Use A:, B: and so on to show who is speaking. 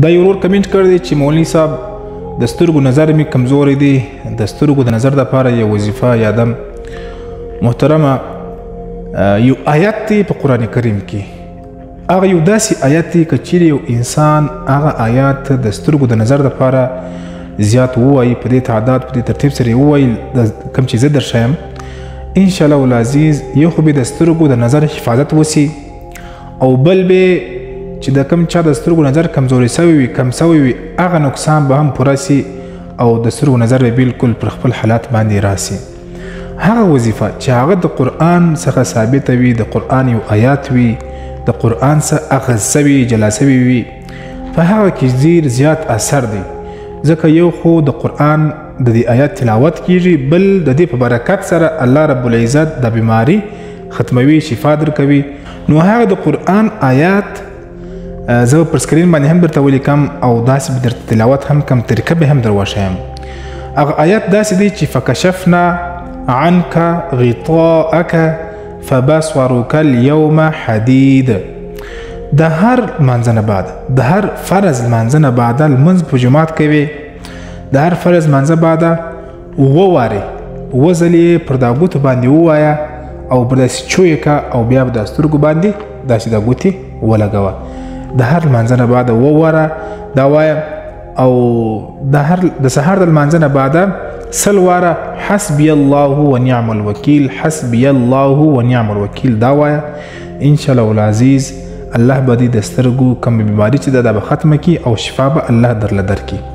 A: دا یو ورور کمنټ کړی دی چې مولوي صاحب د سترګو نظر مې کمزوری دی، د سترګو د نظر دپاره یو وظیفه یادم. محترمه، یو آیت دی په قرآن کریم کې، هغه یو داسې آیت دی که چیرې یو انسان هغه آیات د سترګو د نظر دپاره زیات ووایي، په دې تعداد په دې ترتیب سره یې ووایي کوم چې زه درښیم، انشاءالله العزیز یو خو به د سترګو د نظر حفاظت وسي، او بل به چې د کوم چا د سترګو نظر کمزوری سوی وي، کم سوی وي، هغه نقصان به هم پوره سي او د سترګو نظر به بالکل پر خپل حالت باندې راسي. هغه وظیفه چې هغه د قرآن څخه ثابته وي، د قرآن یو آیات وي، د قرآن څخه اخذ سوي جلا سوي وي، په هغه کې ډېر زیات اثر دی. ځکه یو خو د قرآن د دې آیات تلاوت کیږي، بل د دې په برکت سره الله رب العزت د بیماری ختموي، شفا درکوي. نو هغه د قرآن آیات زه پر سکرین باندې هم درته ولیکم او داسې به درته تلاوت هم کم، طریقه به هم در وښیم. هغه آیات داسې دی چې فکشفنا عنك غطاءك فبصرك اليوم حدید. د هر لمانځه نه بعد، د هر فرض لمانځه نه بعد لمونځ په جومات کوي، د هر فرض لمانځه بعد اووه وارې اووه ځلې پر دا ګوتو باندې ووایه او پر داسې چو یې که او بیا به دا سترګو باندې داسې دا ګوتې ولګوه. د هر لمانځه نه بعد اووه واره دا وایه، او د هر د سهار د لمانځه نه بعد 100 واره حسبي الله ونعم الوکیل، حسبي الله ونعم الوکیل دا وایه. انشاءالله العزیز الله به دې د سترګو کومه بیماري چې ده دا به ختمه کړي او شفا به الله درله درکړي.